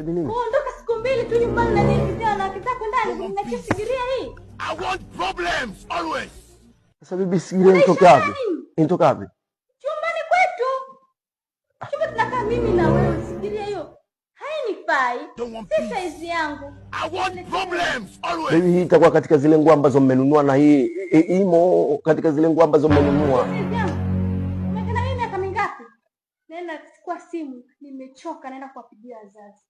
Baby nini? Kuondoka siku 2 tu nyumbani na niingizia na kitako ndani na sigiria hii. I want problems always. Sasa bibi, sigiria inatoka wapi? Inatoka wapi? Chumbani kwetu. Chumba tunakaa mimi na wewe, sigiria hiyo. Hainifai. Don't want Si peace. saizi yangu. I want problems always. Baby, hii itakuwa katika zile nguo ambazo mmenunua na hii imo katika zile nguo ambazo mmenunua. Saizi yangu. Umekaa na mimi miaka mingapi? Naenda kuchukua simu, nimechoka, naenda kuwapigia wazazi.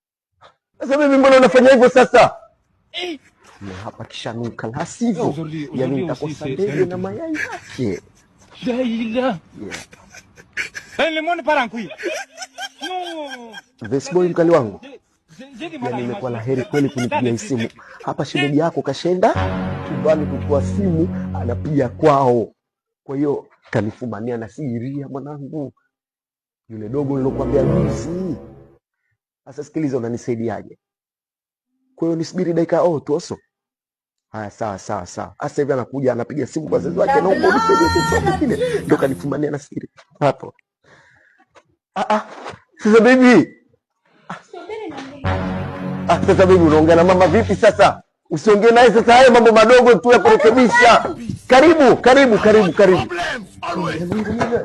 Sasa bibi, mbona unafanya hivyo sasa? Na hapa kishanuka, la sivyo yani nitakosa ndege na mayai yake. Yeah. Le monde part en couille. Non. This boy mkali wangu, yani imekuwa la heri kweli kunipigia hii simu. Hapa shemeji yako kashenda chumbani kuchukua simu, anapiga kwao. Kwa hiyo kanifumania na sigiria mwanangu, yule dogo nilokuambia juzi. Sasa sikiliza, unanisaidiaje? Kwa hiyo nisubiri dakika oh tuoso. Haya, sawa sawa sawa. Sasa hivi anakuja anapiga simu kwa wazazi wake, naomba unisaidie chochote kile, ndo kanifumania na siri hapo. Ah, ah. Sasa baby, Subiri niongee. Ah, sasa baby unaongea na mama vipi sasa? Usiongee naye sasa, hayo mambo madogo tu ya kurekebisha. Karibu, karibu, karibu, karibu. Problems always. Mungu mimi.